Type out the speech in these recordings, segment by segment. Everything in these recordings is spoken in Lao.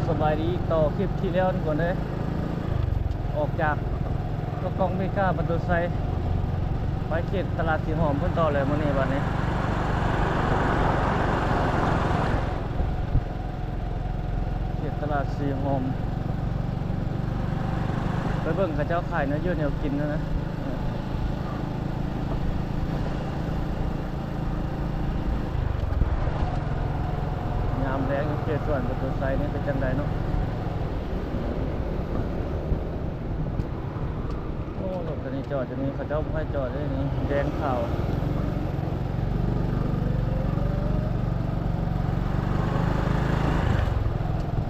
ສະບາຍດີ ຕໍ່ຄລິບທີ່ແລ້ວທຸກຄົນເອີຍ ອອກຈາກເກາະກອງເມກາປະຕູໄຊ ໄປເຂດຕະຫຼາດສີຫອມເພິ່ນຕໍ່ເລີຍມື້ນີ້ ບັດນີ້ເຂດຕະຫຼາດສີຫອມ ໄປເບິ່ງເຂົາເຈົ້າຂາຍແນວຢູ່ແນວກິນນະ. ຍາມແລງຢູ່ເຂດສວນປະຕູໄຊນີ້ເປັນຈັ່ງໃດເນາະ? ໂອ້ ລົດຄັນນີ້ຈອດຢູ່ນີ້ ເຂົາເຈົ້າບໍ່ໃຫ້ຈອດເດ້ນີ້ ແດງຂາວ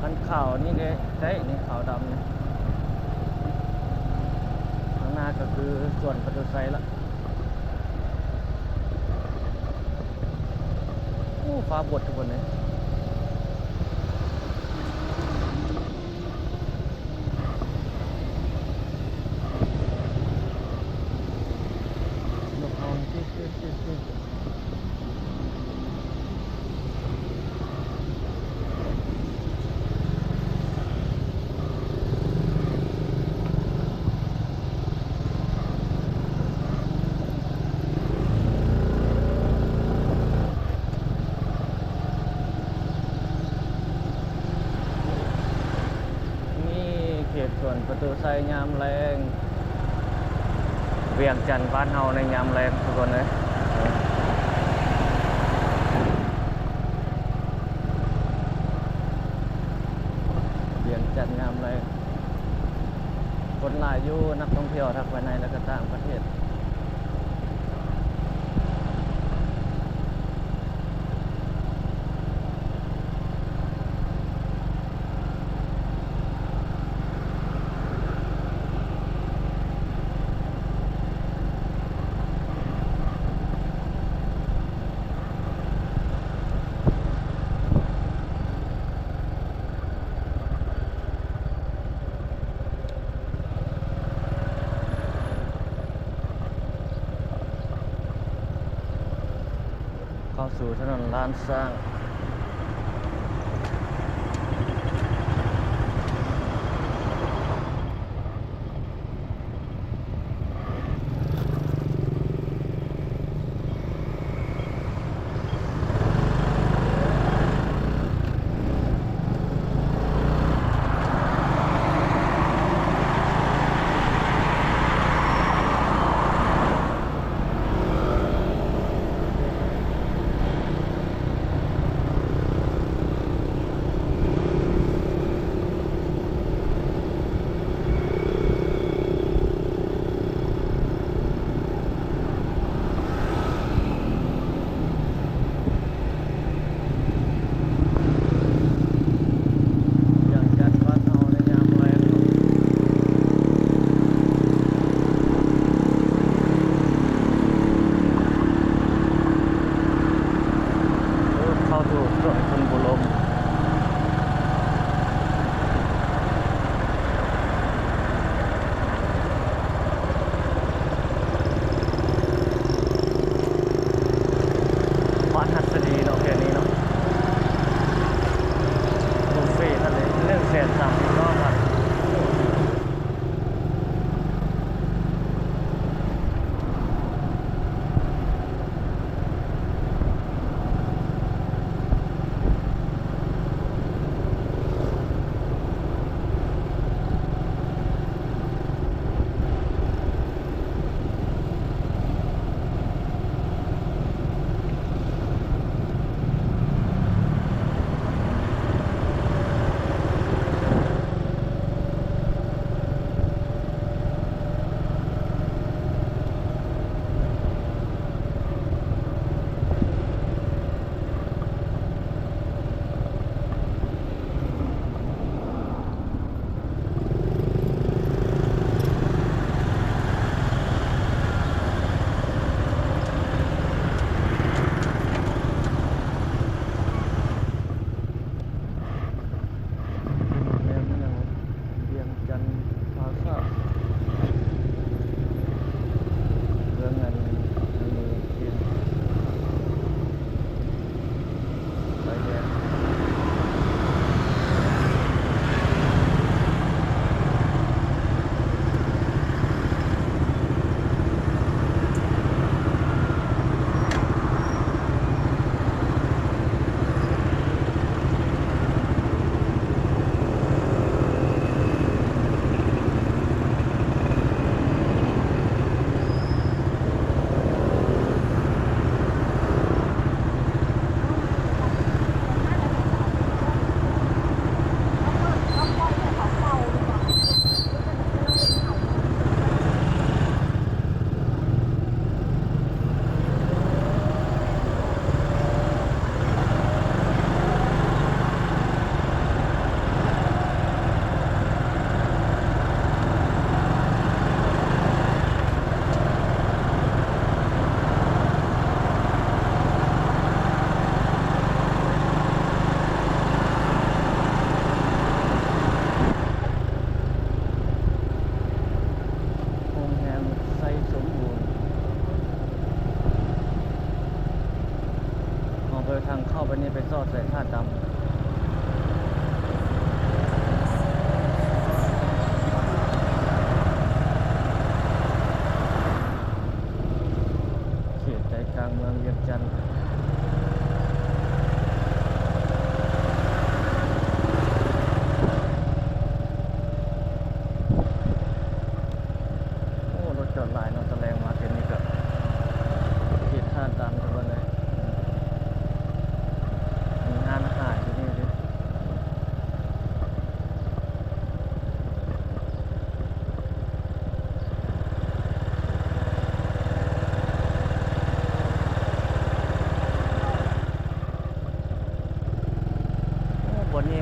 ຄັນຂາວນີ້ເດ້ ໃຊ້ນີ້ຂາວດຳນີ້ ຂ້າງໜ້າກໍຄືສວນປະຕູໄຊລະ. ໂອ້ ຟ້າບວດທຸກຄົນເອີຍ ນກຮ້ອງ ນີ້ເຂດສວນປະຕູໄຊຍາມແລງ ວຽງຈັນບ້ານເຮົາໃນຍາມແລງທຸກຄົນເອີຍ ວຽງຈັນຍາມແລງ ຄົນຫຼາຍຢູ່ ນັກທ່ອງທ່ຽວທັງພາຍໃນ ແລະ ກໍຕ່າງປະເທດ. ເຂົ້າສູ່ຖະໜົນລ້ານຊ້າງ. ວຽງຈັນບ້ານເຮົາໃນຍາມແລງເນາະ ໂອ້ ເຂົ້າສູ່ສວນຄຸນບູລົມ. ບ້ານຫັດສະດີເນາະ ເຂດນີ້ເນາະ ບຸບເຟທັນເລີຍ ໜຶ່ງແສນສາມສິບເກົ້າພັນ. ໂອ້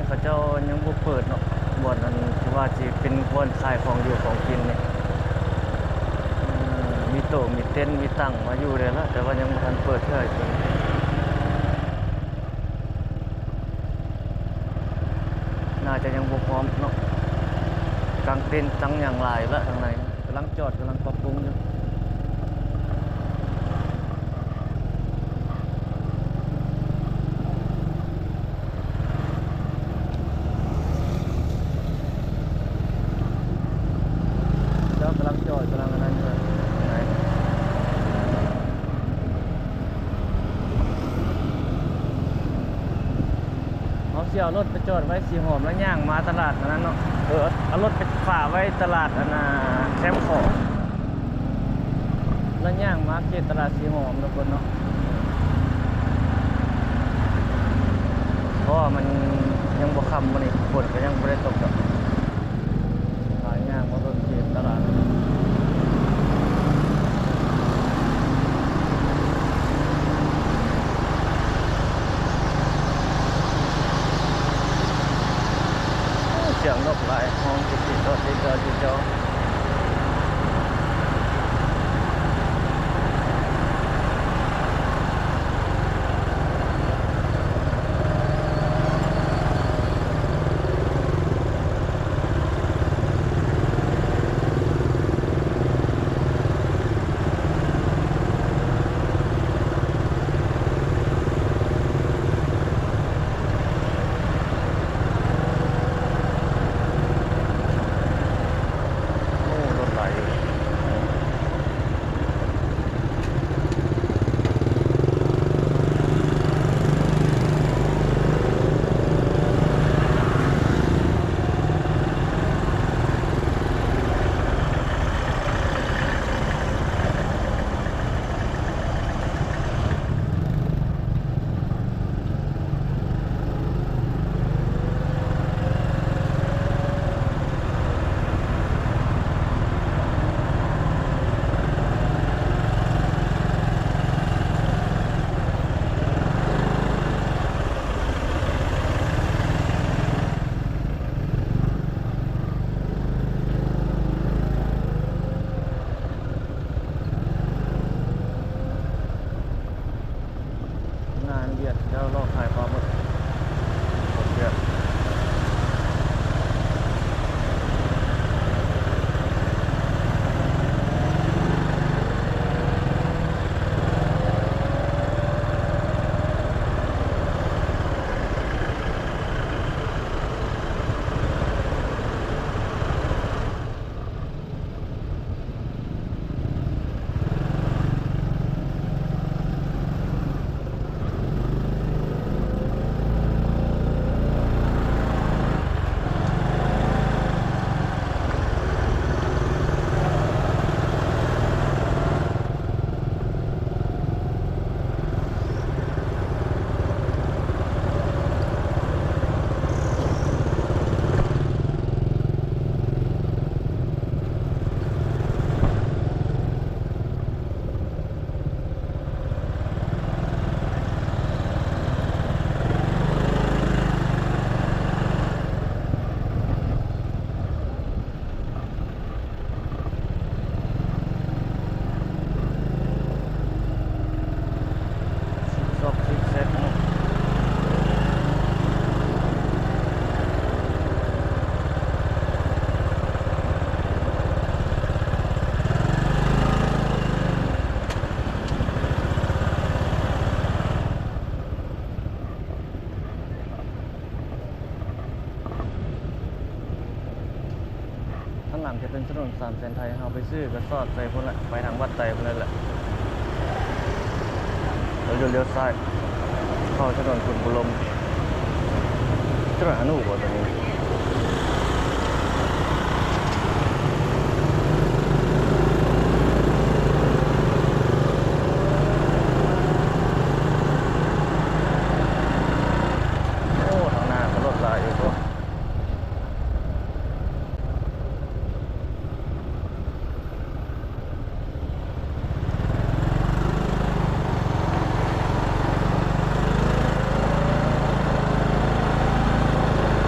ເຂົາເຈົ້າຍັງບໍ່ເປີດເນາະ ບ່ອນອັນທີ່ວ່າຊິເປັນບ່ອນຂາຍຂອງຢູ່ຂອງກິນນີ້. ອືມ ມີໂຕະມີເຕັນມີຕັ່ງມາຢູ່ແລ້ວລະ ແຕ່ວ່າຍັງບໍ່ທັນເປີດເທື່ອ. ໜ້າຈະຍັງບໍ່ພ້ອມເນາະ ກາງເຕັນກາງຫຍັງຫຼາຍລະທາງໃນ. ກຳລັງຈອດ ກຳລັງປັບປຸງຢູ່. ເຈົ້າກຳລັງຈອດ ກຳລັງອັນນັ້ນຢູ່. ເຮົາຊິເອົາລົດໄປຈອດໄວ້ສີຫອມ ແລ້ວຍ່າງມາຕະຫຼາດອັນນັ້ນເນາະ. ເອີ ເອົາລົດໄປຝາກໄວ້ຕະຫຼາດອັນນ່າ ແຄມຂອງ ແລ້ວຍ່າງມາເຂດຕະຫຼາດສີຫອມທຸກຄົນເນາະ. ເພາະວ່າມັນຍັງບໍ່ຄ່ຳ ມື້ນີ້ຝົນກໍຍັງບໍ່ໄດ້ຕົກດອກ. ພາຍ່າງມາເບິ່ງເຂດຕະຫຼາດ. ໂອ້ ສຽງນົກຫຼາຍ ຮ້ອງຈິດໆ ຈິດໆ ຈິດໆ. ໂອ້ ລົດຫຼາຍຢູ່. ງານວຽກເຈົ້າລໍຂາຍປາໝຶກ. ຄົນວຽກ. ທາງຫຼັງຈະເປັນຖະໜົນສາມແສນໄທ ເຮົາໄປຊື້ກໍສອດໃສ່ພຸ້ນແຫຼະ ໄປທາງວັດໄຕພຸ້ນແຫຼະ ແລ້ວລ້ຽວຊ້າຍເຂົ້າຖະໜົນຂຸນບຸລົມ ຈະຫາໜູບໍ່ຕົວນີ້. ໂອ້ ທາງໜ້າກໍລົດຫຼາຍຢູ່ພຸ້ນ. ໂ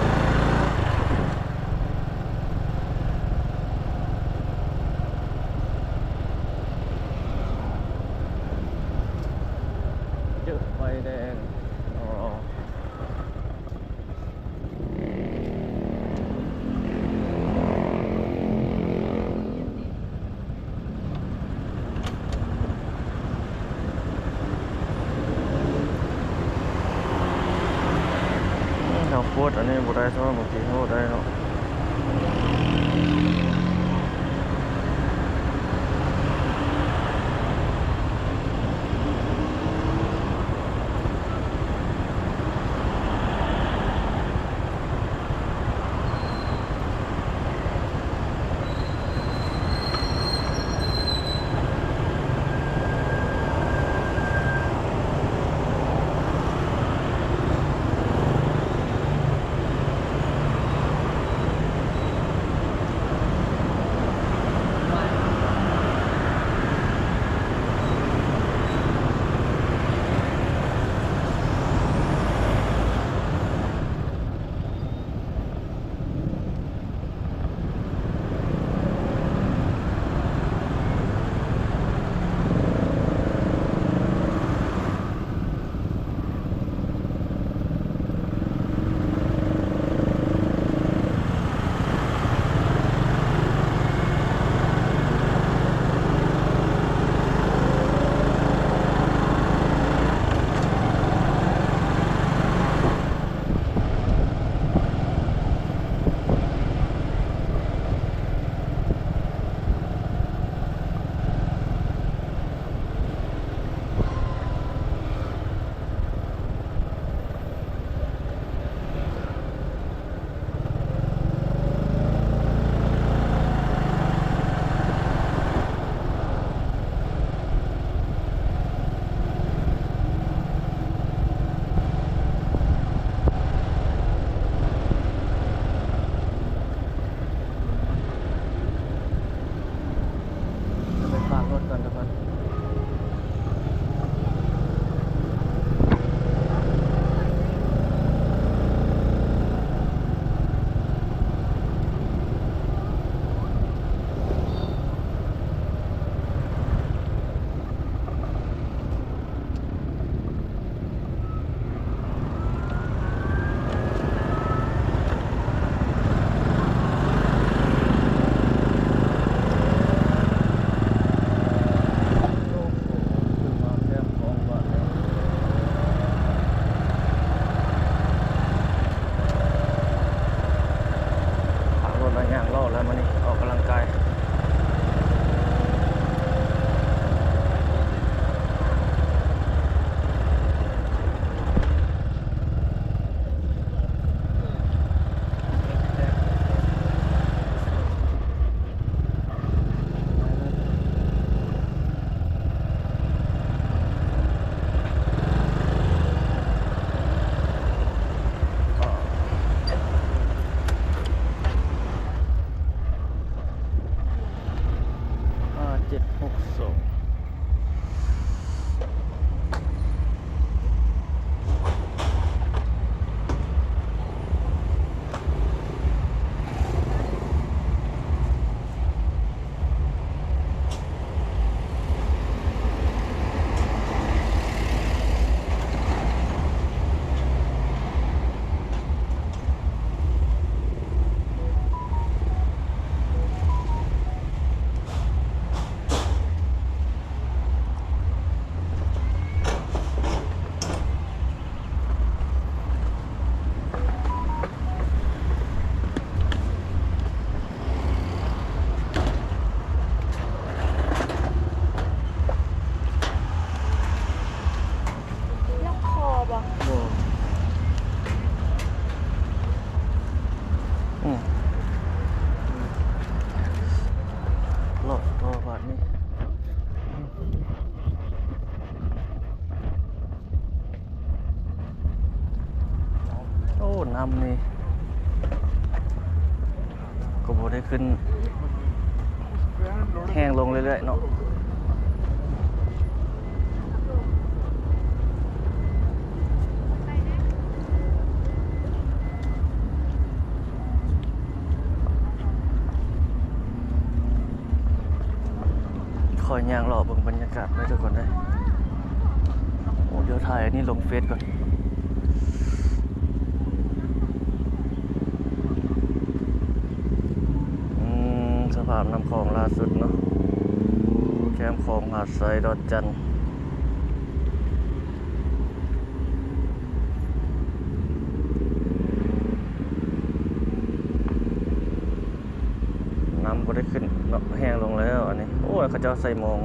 ບໍ່ໄດ້ ສະພາບເມື່ອກີ້ບໍ່ໄດ້ເນາະ. ໄປຝາກລົດກ່ອນທຸກຄົນ. ຂັບລົດແລ້ວຍ່າງເລາະແລ້ວມື້ນີ້ ອອກກຳລັງກາຍ. ຫ້າເຈັດຫົກສອງ. ລັອກຄໍບໍ່? ບໍ່. ອືມ ລອດຕໍ່ບາດນີ້. ໂອ້ ນ້ຳນີ້ກໍບໍ່ໄດ້ຂຶ້ນແຮງລົງເລື້ອຍໆເນາະ. ຂໍຍ່າງເລາະເບິ່ງບັນຍາກາດເດີທຸກຄົນເດີ. ໂອ້ ດຽວຖ່າຍອັນນີ້ລົງເຟສກ່ອນ. ອືມ ສະພາບນ້ຳຂອງລ່າສຸດເນາະ ແຄມຂອງຫາດຊາຍດອນຈັນ. ບໍ່ໄດ້ຂຶ້ນເນາະ ແຮງລົງແລ້ວອັນນີ້. ໂອ້ຍ ເຂົາເຈົ້າໃສ່ໂມງ.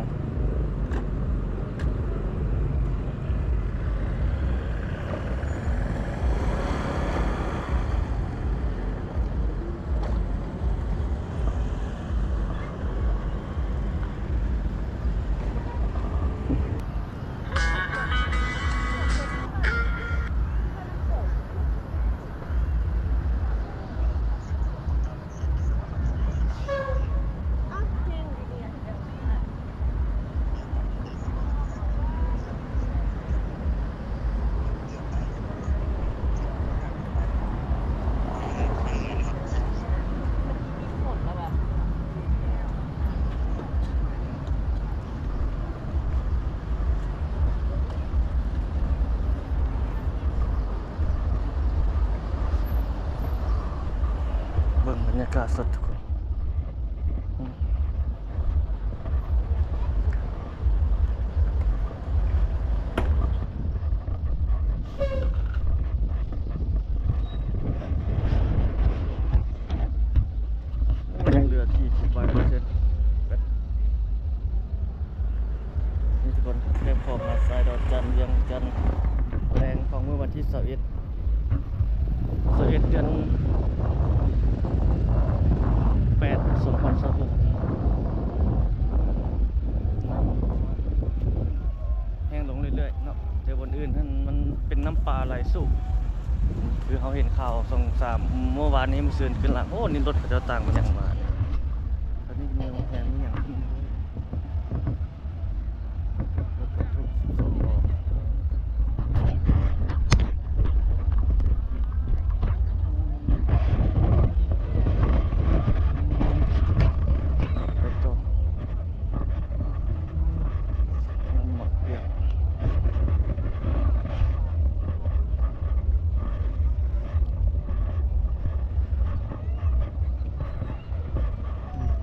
ເບິ່ງບັນຍາກາດສົດທຸກຄົນ. ຍັງເຫຼືອສີ່ສິບປາຍເປີເຊັນ. ນີ້ທຸກຄົນ ແຄມຂອງຫາດຊາຍດອນຈັນ ວຽງຈັນ ແລງຂອງມື້ວັນທີຊາວເອັດ ຊາວເອັດ ເດືອນແປດ ສອງພັນຊາວຫົກ. ນ້ຳແຫ້ງລົງເລື້ອຍໆເນາະ ແຕ່ບ່ອນອື່ນຫັ້ນມັນເປັນນ້ຳປ່າໄຫຼສູງ. ຄືເຮົາເຫັນຂ່າວສອງສາມ ເມື່ອວານນີ້ ມື້ຊືນຂຶ້ນຫຼັງ ໂອ້ ນີ້ລົດເຂົາເຈົ້າຕ່າງມາຫຍັງມາ ຕອນນີ້ມີໂຮງແຮມມີຫຍັງຂຶ້ນ.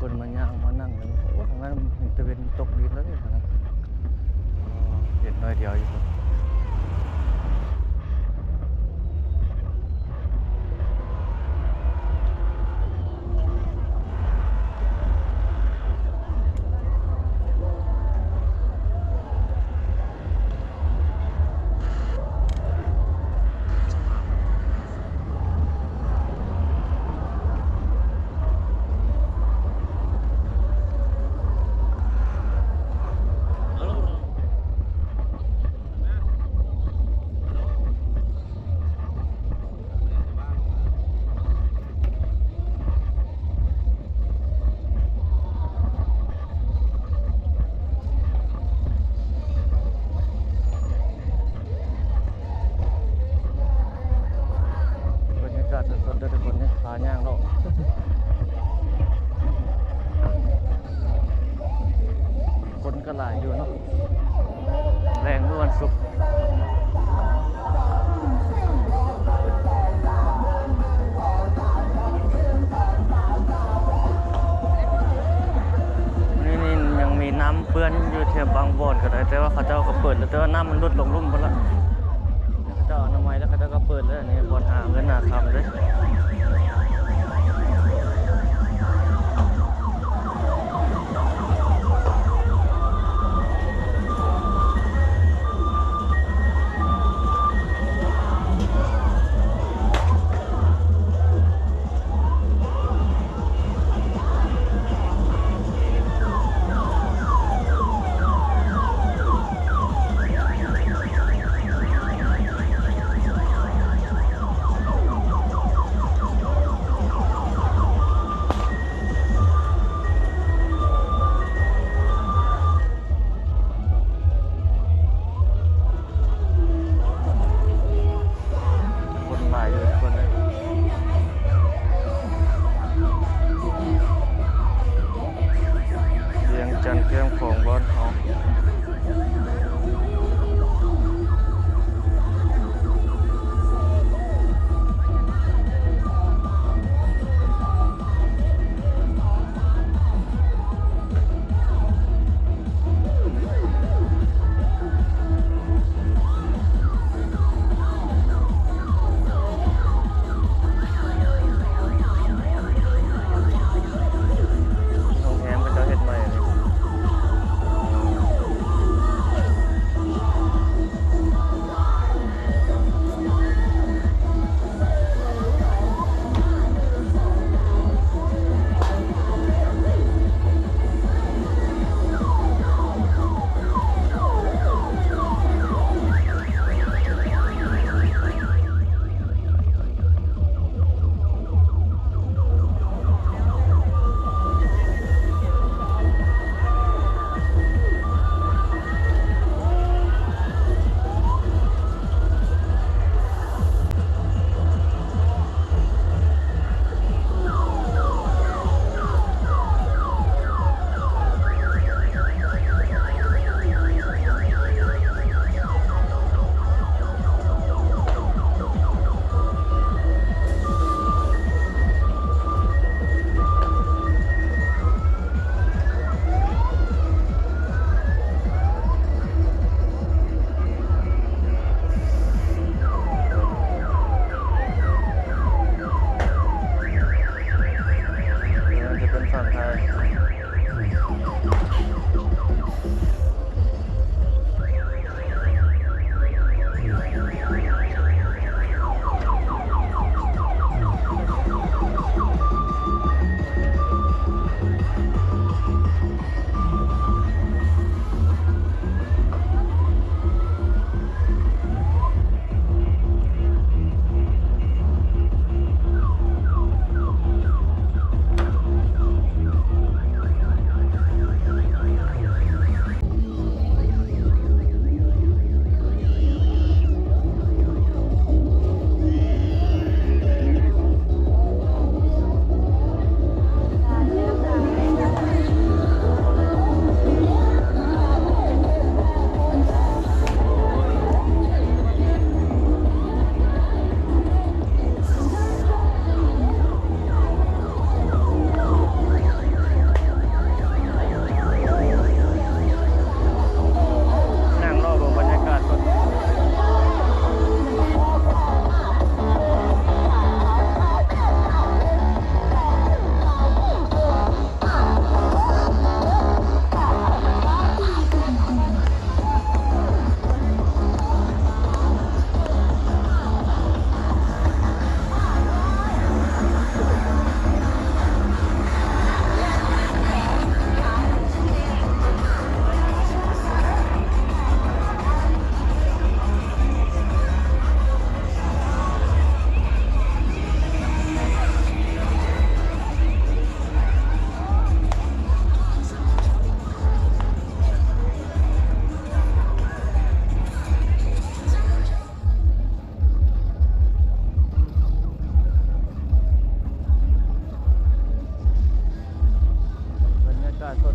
ຄົນມາຍ່າງມານັ່ງກັນ. ໂອ້ ທາງນັ້ນເຫັນຕາເວັນຕົກດິນແລ້ວເດ້ ທາງນັ້ນ. ເຫັນໜ້ອຍດຽວຢູ່. ບັນຍາກາດສົດໆເດີທຸກຄົນ ນີ້ພາຍ່າງເລາະ ຄົນກໍຫຼາຍຢູ່ເນາະ. ແລງມື້ວັນສຸກ ນີ້ ນີ້ຍັງມີນ້ຳເປື້ອນຢູ່ແຖວບາງບ່ອນກໍໄດ້ ແຕ່ວ່າເຂົາເຈົ້າກໍເປີດແລ້ວ ແຕ່ວ່ານ້ຳມັນຫຼຸດລົງລຸ່ມໝົດລະ. ເຂົາເຈົ້າອະນາໄມແລ້ວ ເຂົາເຈົ້າກໍເປີດແລ້ວ. ນີ້ບ່ອນຫາເງິນຫາຄຳເດ້. ເ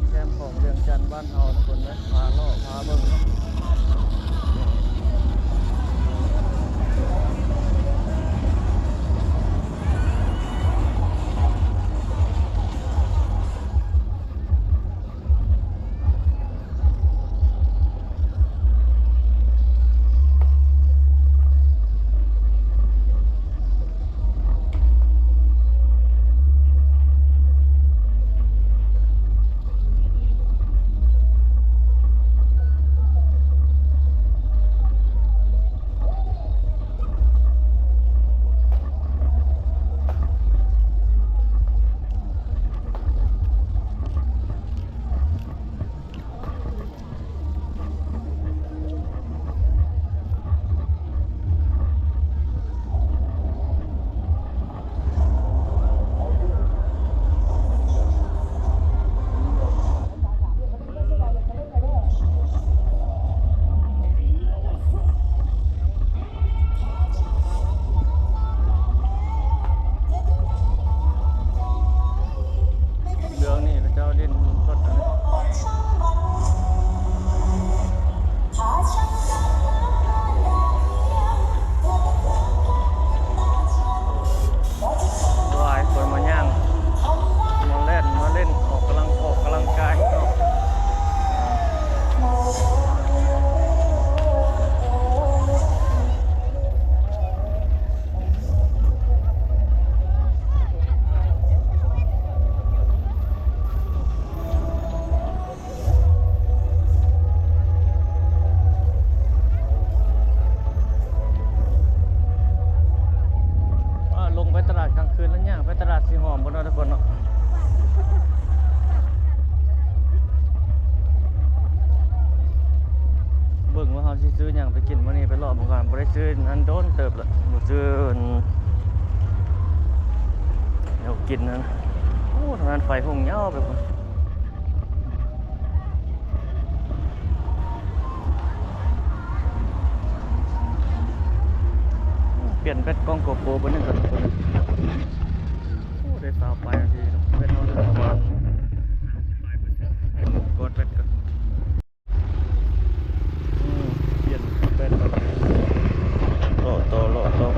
ແຄມຂອງວຽງຈັນບ້ານເຮົາທຸກຄົນເດີ ພາເລາະພາເບິ່ງເນາະ. ເລື່ອງນີ້ເຂົາເຈົ້າຫຼິ້ນສົດອັນນີ້ ຫຼາຍຄົນມາຍ່າງ ມາແລ່ນ ມາຫຼິ້ນ ອອກກຳລັງ ອອກກຳລັງກາຍເນາະ. ອ່າ ລົງໄປຕະຫຼາດກາງຄືນແລ້ວ ຍ່າງໄປຕະຫຼາດຊິຫອມພຸ້ນເນາະທຸກຄົນເນາະ. ເບິ່ງວ່າເຮົາຊິຊື້ຫຍັງໄປກິນມື້ນີ້ ໄປເລາະເບິ່ງກ່ອນ. ບໍ່ໄດ້ຊື້ນັ້ນດົນເຕີບລະ ບໍ່ຊື້ແນວກິນນັ້ນ. ໂອ້ ທາງນັ້ນໄຟຮຸ່ງຍາວໄປພຸ້ນ. ປ່ຽນແບັດກ້ອງໂກໂປເບີໜຶ່ງກ່ອນທຸກຄົນ. ໂອ້ ໄດ້ຊາວປາຍນາທີ ແບັດເຮົາເຫຼືອປະມານຫ້າສິບປາຍເປີເຊັນ ກອດແບັດກ່ອນ. ອືມ ປ່ຽນແບັດກ່ອນ ເລາະຕໍ່ ເລາະຕໍ່.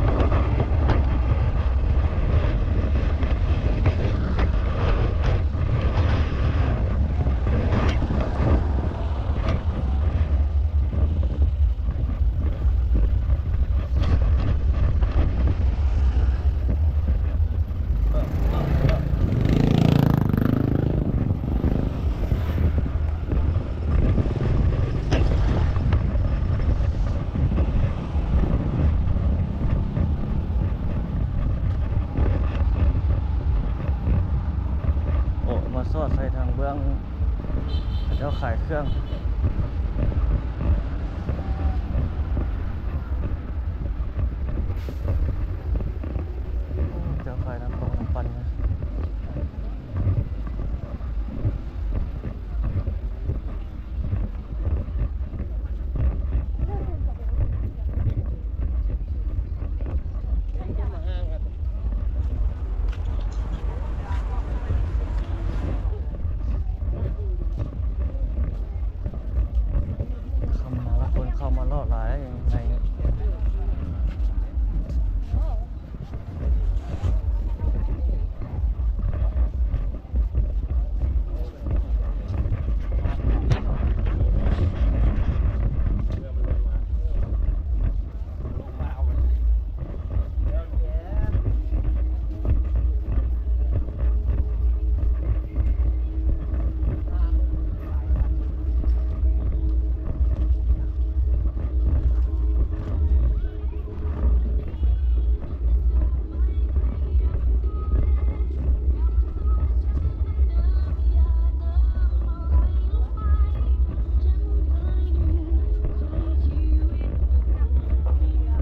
ໂອ້ ມາສອດໃສ່ທາງເບື້ອງ ເຂົາເຈົ້າຂາຍເຄື່ອງ ເຈົ້າຂາຍນ້ຳປອງນ້ຳປັ່ນ. ເຂົ້າມາ ຄົນເຂົ້າມາເລາະຫຼາຍໃນ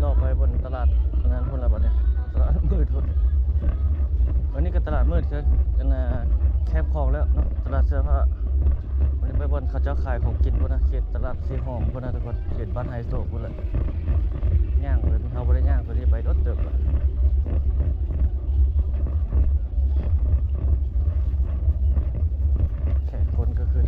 ເລາະໄປບົນຕະຫຼາດນັ້ນພຸ້ນລະບັດນີ້ ຕະຫຼາດມືດພຸ້ນ. ອັນນີ້ກໍຕະຫຼາດມືດຄື ອັນນ່າ ແຄມຂອງແລ້ວເນາະ ຕະຫຼາດເສື້ອຜ້າ. ວັນນີ້ໄປບ່ອນເຂົາເຈົ້າຂາຍຂອງກິນພຸ້ນນະ ເຂດຕະຫຼາດສີຫອມພຸ້ນນະທຸກຄົນ ເຂດບ້ານໄຮໂສກພຸ້ນແຫຼະ. ຍ່າງໄປ ເຮົາບໍ່ໄດ້ຍ່າງຕົວນີ້ໄປດົນເຕີບລະ ແຂກຄົນກໍຄື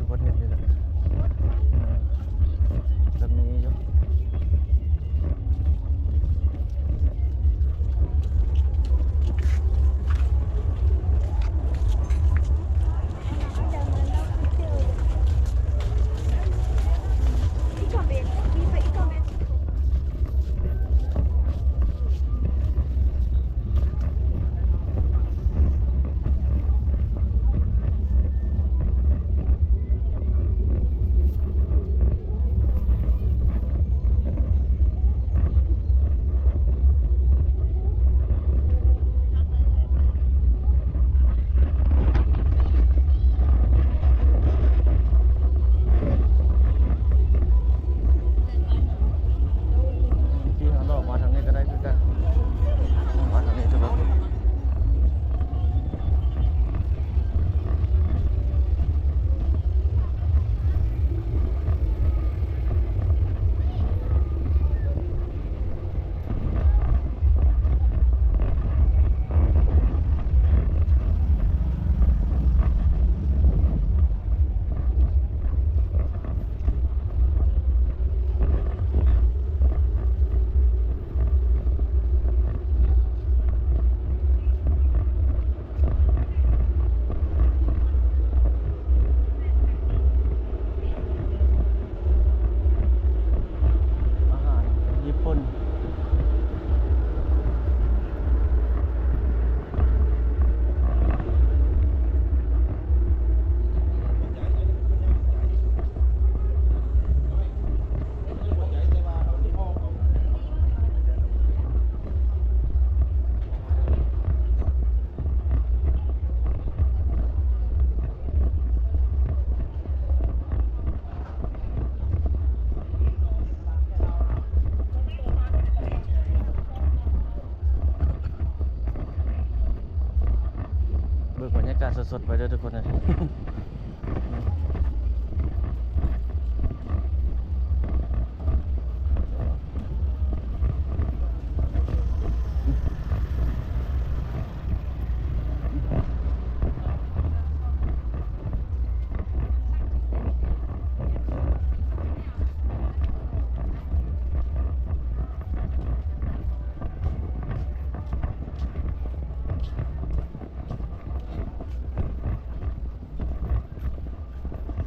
ກາດສົດໆ ໄປເດີທຸກຄົນເອີຍ.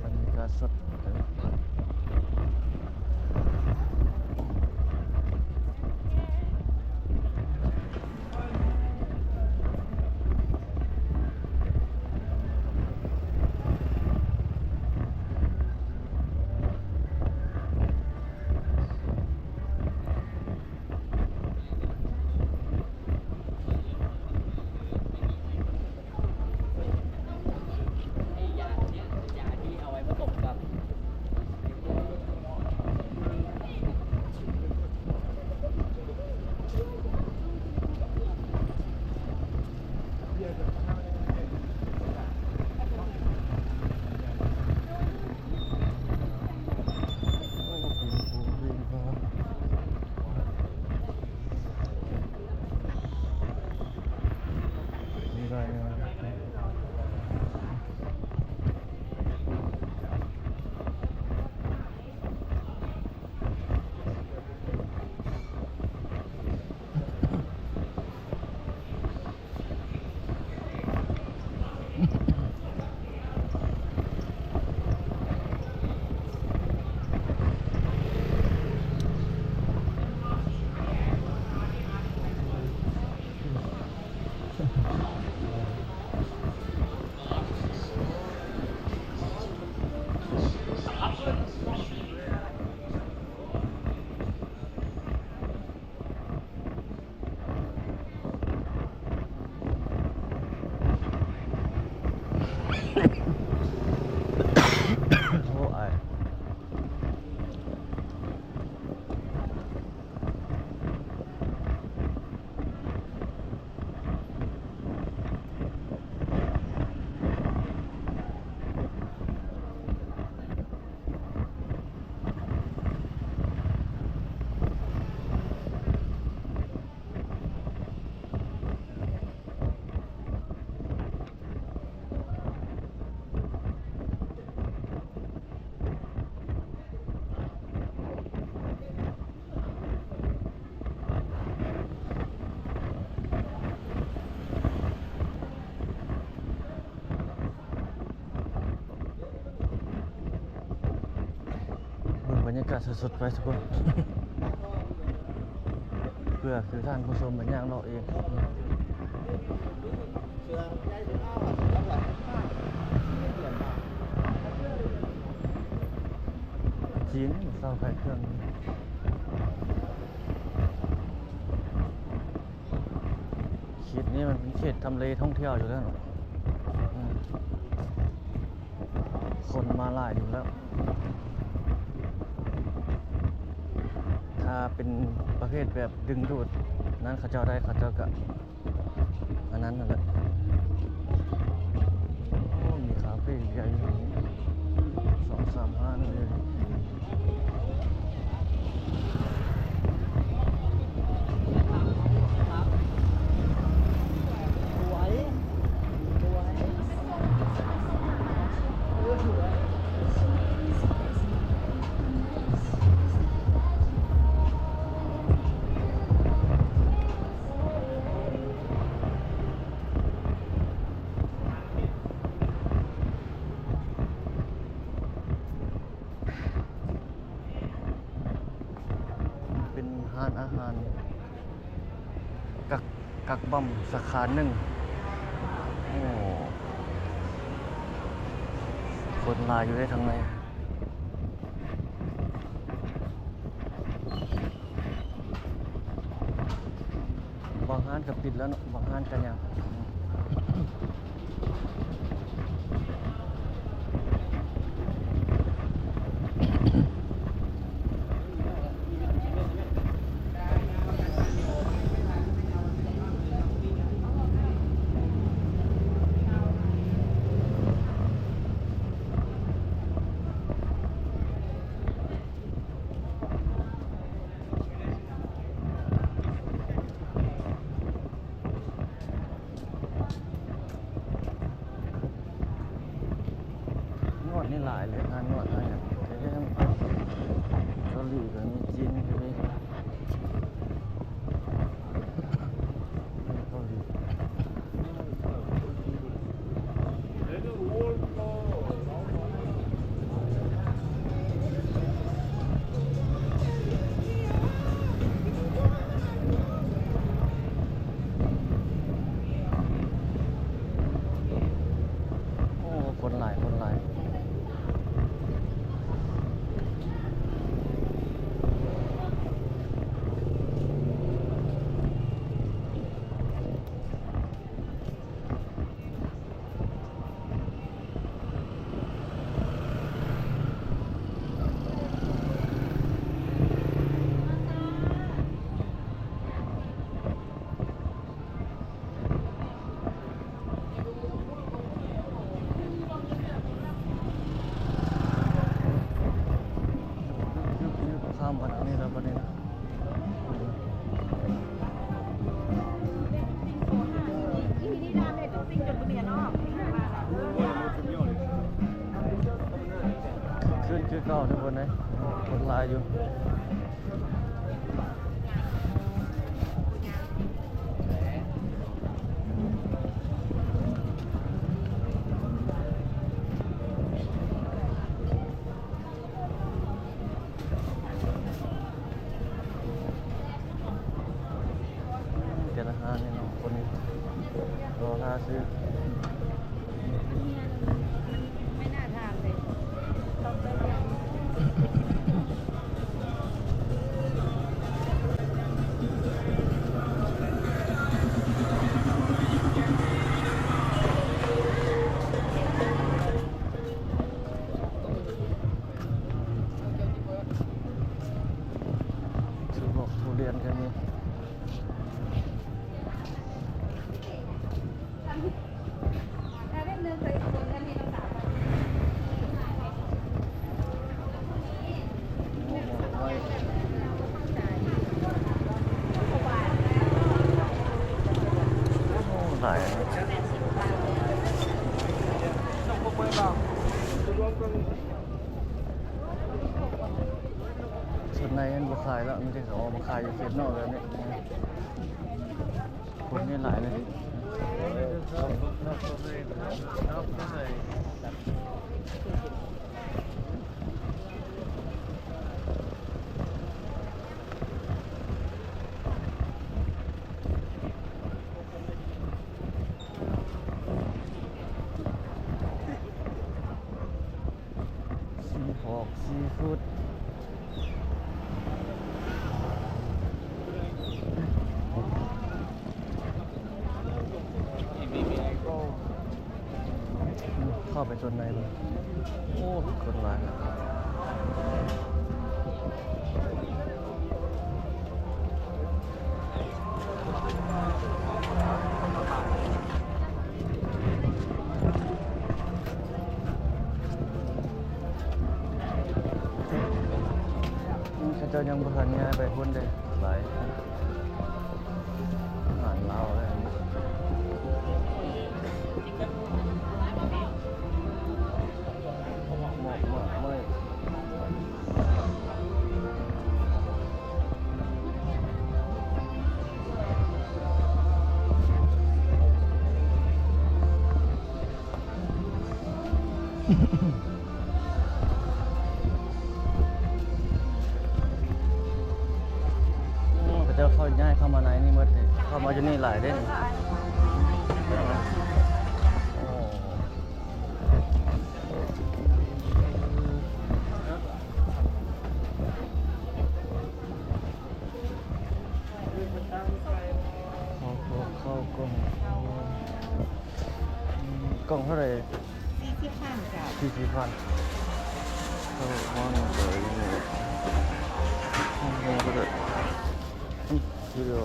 ບັນຍາກາດສົດ. ໂອ້ ອາຍ. ເບິ່ງບັນຍາກາດສົດໆ ໄປທຸກຄົນ ເພື່ອຄືທ່ານຜູ້ຊົມໄປຍ່າງເລາະເອງ. ຈີນເຊົ່າຂາຍເຄື່ອງ. ເຂດນີ້ມັນເປັນເຂດທຳເລທ່ອງທ່ຽວຢູ່ແລ້ວເນາະ ອືມ ຄົນມາຫຼາຍຢູ່ແລ້ວ. ຖ້າເປັນປະເພດແບບດຶງດູດນັ້ນ ເຂົາເຈົ້າໄດ້ ເຂົາເຈົ້າກະ ອັນນັ້ນຫັ້ນແຫຼະ. ໂອ້ ມີຄາເຟໃຫຍ່ຢູ່ນີ້ ສອງສາມຮ້ານເລີຍ. ເປັນຮ້ານອາຫານ ກັກ ກັກບັ້ມສາຂາໜຶ່ງ. ໂອ້ ຄົນຫຼາຍຢູ່ເດ້ທາງໃນ. ບາງຮ້ານກະປິດແລ້ວເນາະ ບາງຮ້ານກະຍັງ. ໂອ້ ຫຼາຍເລີຍ ຮ້ານນວດຮ້ານຫຍັງເຕັມໄປ ເກົາຫຼີກໍມີ ຈີນກໍມີ ເກົາຫຼີ. ໂອ້ ຄົນຫຼາຍ ຄົນຫຼາຍ. ຂ້າມມາທາງນີ້ແລ້ວບັດນີ້ນະ. ຄືນຄືເກົ່າທຸກຄົນເດ້ ຄົນຫຼາຍຢູ່. ແຕ່ລະຮ້ານນີ້ເນາະ ຄົນລໍຖ້າຊື້. ຊື້ພວກທຸລຽນກໍມີ. ໂອ້ ຫຼາຍ. ສ່ວນໃຫຍ່ມັນບໍ່ຂາຍແລ້ວ ມີແຕ່ເຂົາເອົາມາຂາຍຢູ່ເຂດນອກແບບນີ້. ຄົນນີ້ຫຼາຍເລີຍ. ຊີຮອກຊີຟູດ ເຂົ້າໄປສ່ວນໃນເບິ່ງ. ໂອ້ ຄົນຫຼາຍ. ເຂົາເຈົ້າຍັງບໍ່ທັນຍ້າຍໄປພຸ້ນເດ້ ຫຼາຍ ອາຫານລາວເດ້. ໂອ້ ເຂົາເຈົ້າເຂົ້າ ຍ້າຍເຂົ້າມາໃນນີ້ໝົດເດ້ ເຂົ້າມາຢູ່ນີ້ຫຼາຍເດ້. ໂອ້ ເຂົ້າ ເຂົ້າ ເຂົ້າກ່ອງ ອືມ ກ່ອງເທົ່າໃດ? ສີ່ສິບພັນເຈົ້າ. ສີ່ສິບພັນ. ເຂົ້າຮ້ອນເລີຍ ຮ້ອນເລີຍກໍໄດ້. ອືມ ຢູ່ເດີ.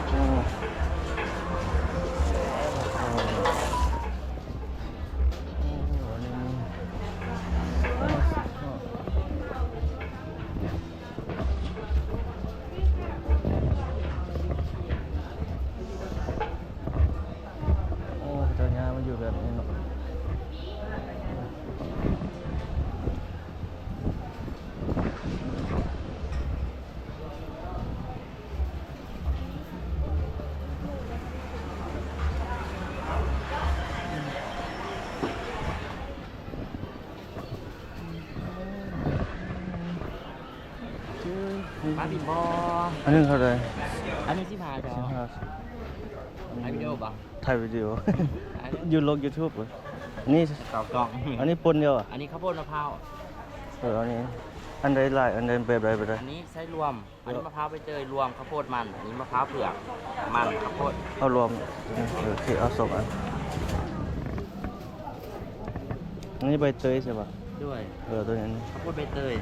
ໂອ້ ອັນນີ້ມີຫ້າສິບເນາະ. ມາບິນບໍ່? ອັນນີ້ເທົ່າໃດ? ອັນນີ້ສິບຫ້າ ເຈົ້າ. ສິບຫ້າ. ຖ່າຍວິດີໂອບໍ່? ຖ່າຍວິດີໂອ. ຢູ່ລົງຢູທູບ. ອັນນີ້ເຂົ້າກ້ອງ. ອັນນີ້ປົນດຽວ. ອັນນີ້ເຂົ້າໂພດມະພ້າວ. ເອີ ອັນນີ້ ອັນໃດຫຼາຍ ອັນໃດແບບໃດບໍ່ໄດ້? ອັນນີ້ໃສ່ລວມ. ອັນນີ້ມະພ້າວໃບເຕີຍລວມ ເຂົ້າໂພດມັນ. ອັນນີ້ມະພ້າວເຜືອກ ມັນ ເຂົ້າໂພດ. ເອົາລວມ. ໂອເຄ ເອົາສອງອັນ. ອັນນີ້ໃບເຕີຍໃຊ່ປະ? ດ້ວຍ. ເອີ ໂຕນີ້ ເຂົ້າໂພດໃບເຕີຍ.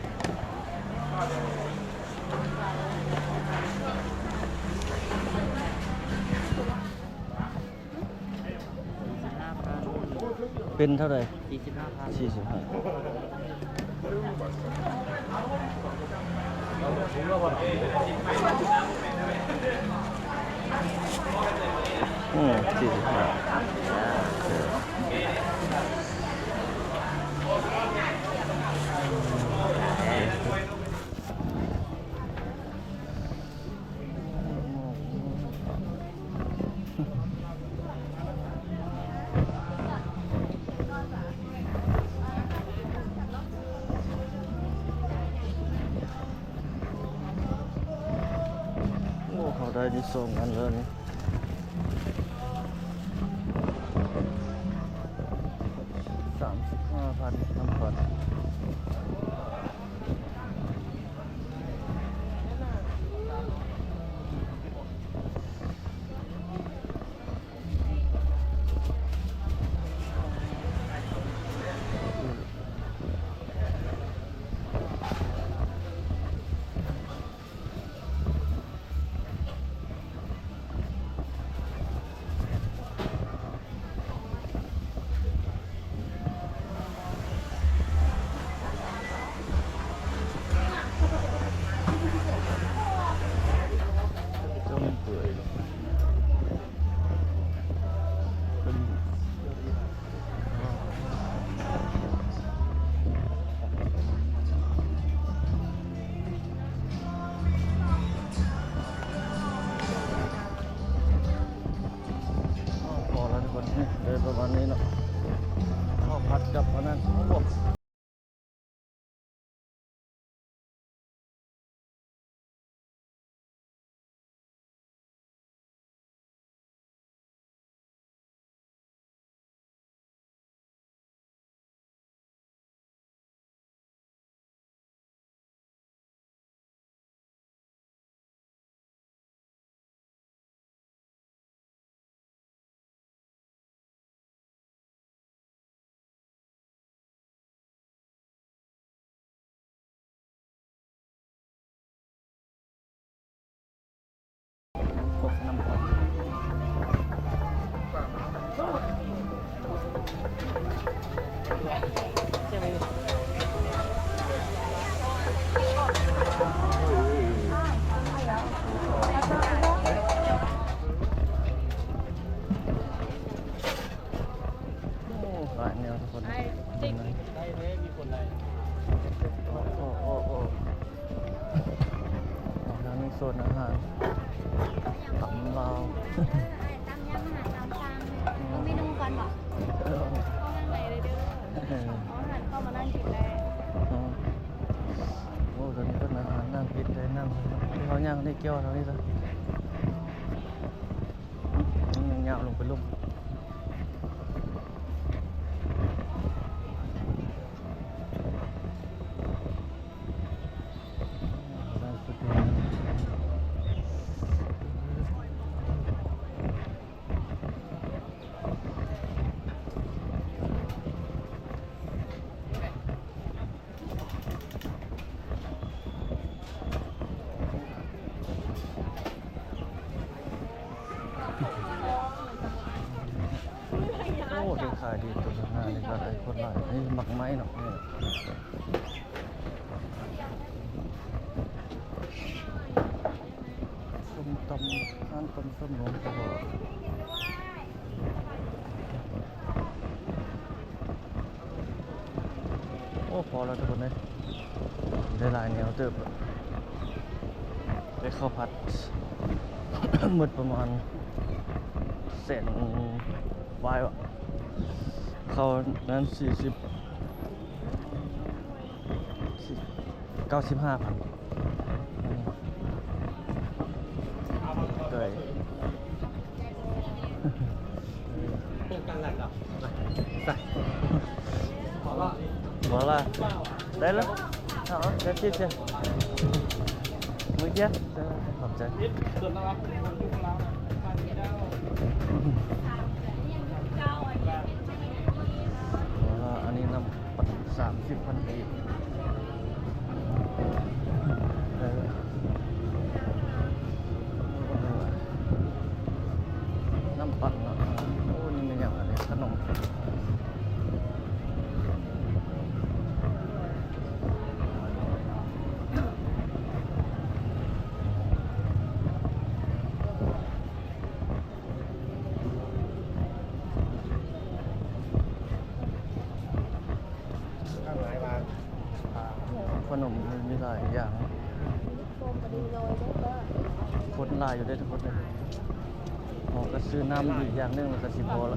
ເປັນເທົ່າໃດ? ສີ່ສິບຫ້າພັນ. ສີ່ສິບຫ້າ. ອືມ ສີ່ສິບຫ້າ. ໂອ້ ເຮົາໄດ້ຢູ່ສອງອັນແລ້ວນີ້. ສາມສິບຫ້າພັນ ນ້ຳມັນ. ພໍແລ້ວທຸກຄົນ ໄດ້ປະມານນີ້ເນາະ ເຂົ້າຜັດກັບອັນນັ້ນ. ໂອ້ ຫຼາຍແນວທຸກຄົນ. ໄດ້ເດ້ ມີຄົນໄດ້. ໂອ້ ໂອ້ ໂອ້ ໂອ້ ທາງນີ້ໂຊນອາຫານ ຕຳລາວ. ຕຳຫຍັງ ອາຫານຕາມສັ່ງ. ເບິ່ງເມນູກ່ອນບໍ? ເອີ ເອົາທາງໃດເດີ? ເອີ ເອົາອາຫານເຂົ້າມານັ່ງກິນໄດ້. ອໍ ໂອ້ ໂຕນີ້ເປັນອາຫານນັ່ງກິນໄດ້ ນັ່ງ ເຮົາຍ່າງໄດ້ກ່ຽວເທົ່ານີ້ຊະ. ຍັງຍາວລົງໄປລຸ່ມ. ໂອ້ ເຮັດຂາຍດີຕົວໜ້ານີ້ກໍໄດ້ຄົນຫຼາຍ. ນີ້ໝາກໄມ້ເນາະ ນີ້ສົ້ມຕຳ ຮ້ານຕຳສົ້ມຫຼວງພໍ່. ໂອ້ ພໍແລ້ວທຸກຄົນເອີຍ ໄດ້ຫຼາຍແນວເຕີບແລ້ວ. ໄດ້ເຂົ້າຜັດໝົດປະມານແສນປາຍວະ ເຂົ້ານັ້ນສີ່ສິບ ເກົ້າສິບຫ້າພັນ. ເອີຍ ບໍ່ລະ ໄດ້ລະ ເອົາ ເອົາ ເຈັດສິບເຈົ້າ ມື້ເດຍ ຂອບໃຈ. ອັນນີ້ນຳ ສາມສິບພັນກີບ ເອີ ນ້ຳປັ່ນເນາະ. ໂອ້ ນີ້ແມ່ນຫຍັງອັນນີ້? ຂະໜົມ. ຂະໜົມມີຫຼາຍຢ່າງ ຄົນຫຼາຍຢູ່ເດ້ທຸກຄົນເອີຍ. ເຮົາກະຊື້ນ້ຳອີກຢ່າງໜຶ່ງລະກະຊິພໍລະ.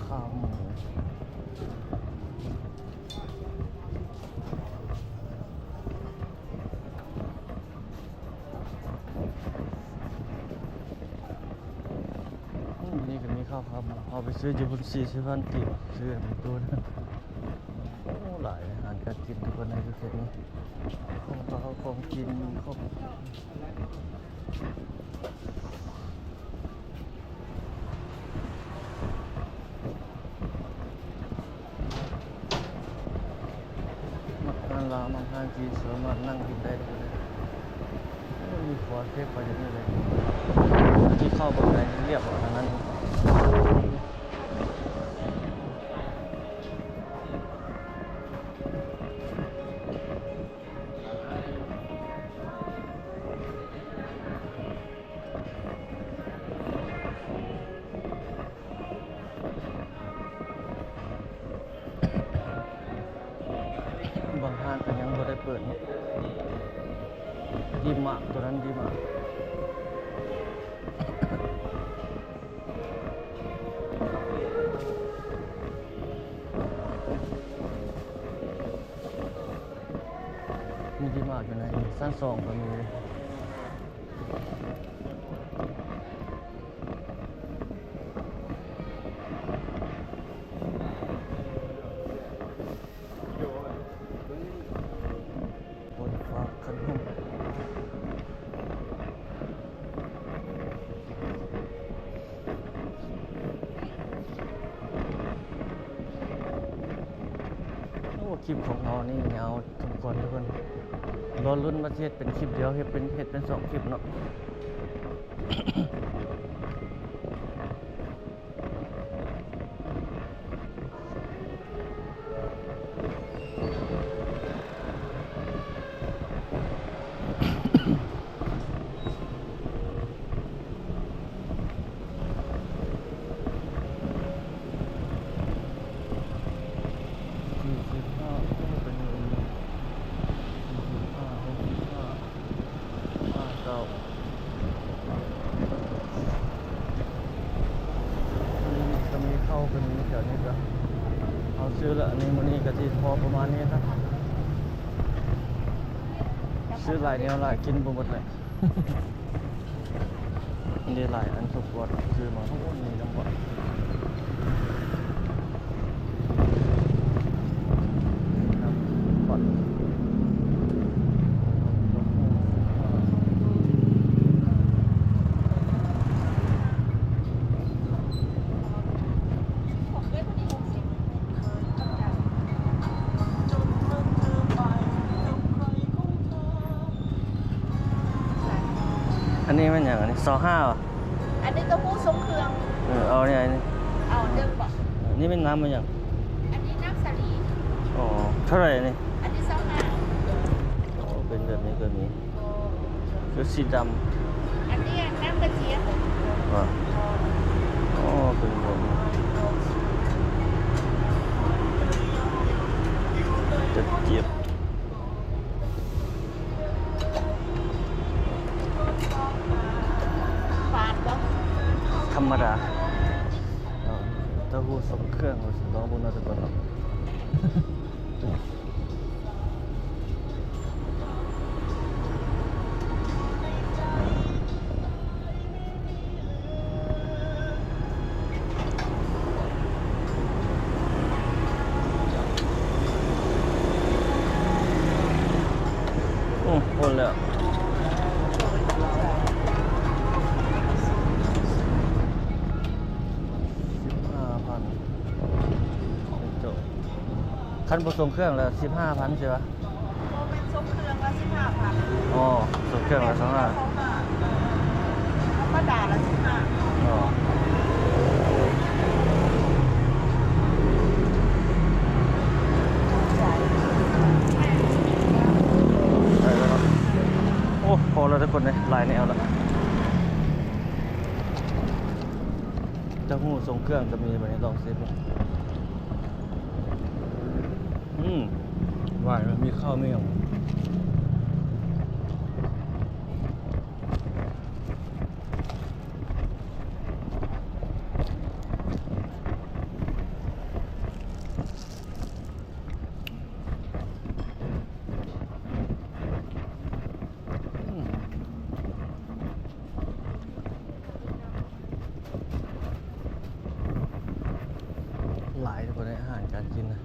ຂາໝູ ອືມ ນີ້ກະມີເຂົ້າຂາໝູ ເຮົາໄປຊື້ຢູ່ພຸ້ນ ສີ່ສິບພັນກີບ ຊື້ອັນນີ້ຕູ້ໜຶ່ງ. ໂອ້ ຫຼາຍອາຫານການກິນທຸກຄົນໃນຢູ່ເຂດນີ້ ຂອງເຂົ້າຂອງກິນມີຄົບ. ມັກຮ້ານລາວ ມັກຮ້ານຈີນ ສາມາດນັ່ງກິນໄດ້ເລີຍ. ໂອ້ ມີຄົວເກັບໄວ້ແບບນີ້ເລີຍ ກິນເຂົ້າເບິ່ງໄດ້ລຽບຮ້ອຍທາງນັ້ນ. ບາງຮ້ານກະຍັງບໍ່ໄດ້ເປີດເນາະ. ດີມາກ ໂຕນັ້ນດີມາກ. ມີດີມາກຢູ່ໃນຊັ້ນສອງກະມີ. ໂອ້ຍ ຟ້າຄັນຫຸ່ມ. ໂອ້ ຄລິບຂອງເຮົານີ້ຍາວສົມຄວນທຸກຄົນ ລໍລຸ້ນວ່າຊິເຮັດເປັນຄລິບດຽວ ເຮັດເປັນ ເຮັດເປັນສອງຄລິບເນາະ. ສີ່ສິບຫ້າ ໂອ້ ເປັນເງິນ ສີ່ສິບຫ້າ ຫົກສິບຫ້າ ຫ້າເກົ້າ. ກະມີເຂົ້າ ກະມີແຖວນີ້ກະ ເຮົາຊື້ລະ ອັນນີ້ມື້ນີ້ກະຊິພໍປະມານນີ້ນະ ຊື້ຫຼາຍແນວຫຼາຍ ກິນບໍ່ໝົດແຫຼະ. ໄດ້ຫຼາຍອັນສົມຄວນ ຊື້ມາ ໂອ້ ມີນ້ຳບອດ ນ້ຳບອດ. ອັນນີ້ແມ່ນຫຍັງ? ອັນນີ້ ຊາວຫ້າ ຫວາ? ອັນນີ້ເຕົ້າຫູ້ຊົງເຄື່ອງ. ເອີ ເອົານີ້ ອັນນີ້ ເອົາໜຶ່ງບໍ? ນີ້ແມ່ນນ້ຳອີຫຍັງ? ອັນນີ້ນ້ຳສາລີ. ອໍ ເທົ່າໃດອັນນີ້? ອັນນີ້ ຊາວຫ້າ. ອໍ ເປັນແບບນີ້ກະມີ. ຄືສີດຳ. ອັນນີ້ນ້ຳກະຈຽບ. ອໍ ອໍ ເປັນແບບນີ້. ໂດຍ. ຫຽບ ຟາດບໍ່? ທຳມະດາ ເຕົ້າຫູ້ຊົງເຄື່ອງ ລອງເບິ່ງເນາະທຸກຄົນເນາະ. ອືມ ພຸ້ນແລ້ວ ສິບຫ້າພັນ ເປັນໂຈະ. ຄັນບໍ່ສົ່ງເຄື່ອງລະສິບຫ້າພັນ ຊິວະ? ບໍ່ແມ່ນ ສົ່ງເຄື່ອງລະສິບຫ້າພັນ. ອໍ ສົ່ງເຄື່ອງລະຊາວຫ້າ ທຳມະດາລະສິບຫ້າ. ອໍ ໄດ້ແລ້ວເນາະ. ໂອ້ ພໍແລ້ວທຸກຄົນເອີຍ ຫຼາຍແນວລະ. ເຕົ້າຫູ້ຊົງເຄື່ອງກະມີ ບາດນີ້ລອງຊີມເບິ່ງ. ອືມ ຫວານ ມັນມີເຂົ້າມີຫຍັງ. ອືມ ຫຼາຍ ທຸກຄົນເອີຍ ອາຫານການກິນນະ.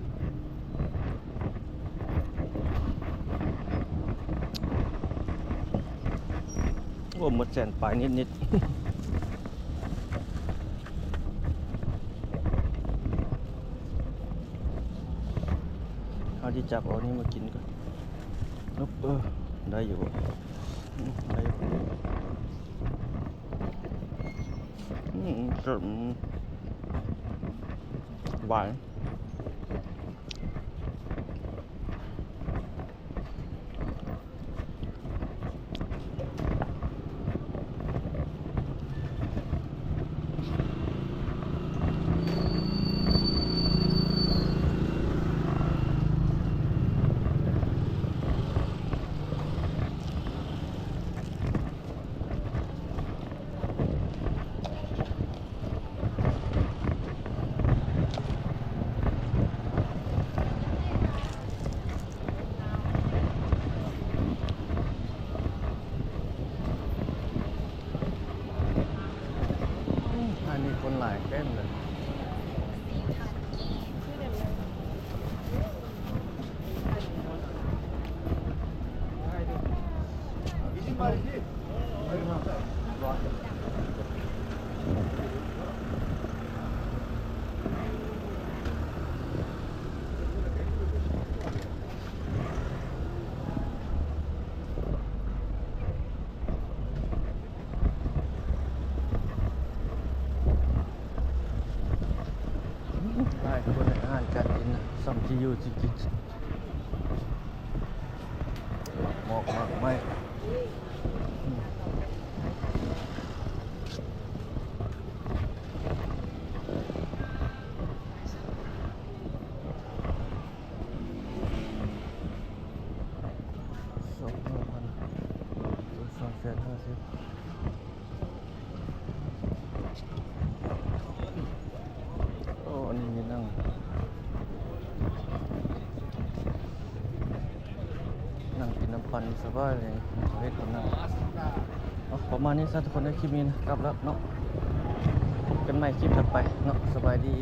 ໂອ້ ໝົດແສນປາຍນິດໆ. ເຮົາຊິຈັບເອົານີ້ມາກິນກ່ອນ. ເອີ ໄດ້ຢູ່ບໍ່? ອືມ ໄດ້ຢູ່. ອືມ ຫວານ. ອັນນີ້ຄົນຫຼາຍເຕັມເລີຍ. ຫຼາຍຄົນໃນອາຫານການກິນນະ ສ່ຳທີ່ຢູ່ທີ່ກິນ ໝາກໝອກໝາກໄມ້. ສອງຫ້າພັນ ສອງແສນຫ້າສິບ. ໂອ້ ອັນນີ້ມີນັ່ງ ນັ່ງກິນນ້ຳປັ່ນສະບາຍເລີຍ ເຮັດຄົນນັ່ງ. ເອົາ ປະມານນີ້ຊະທຸກຄົນເອີຍ ຄລິບນີ້ນະ ກັບແລ້ວເນາະ. ພົບກັນໃໝ່ຄລິບຖັດໄປເນາະ. ສະບາຍດີ.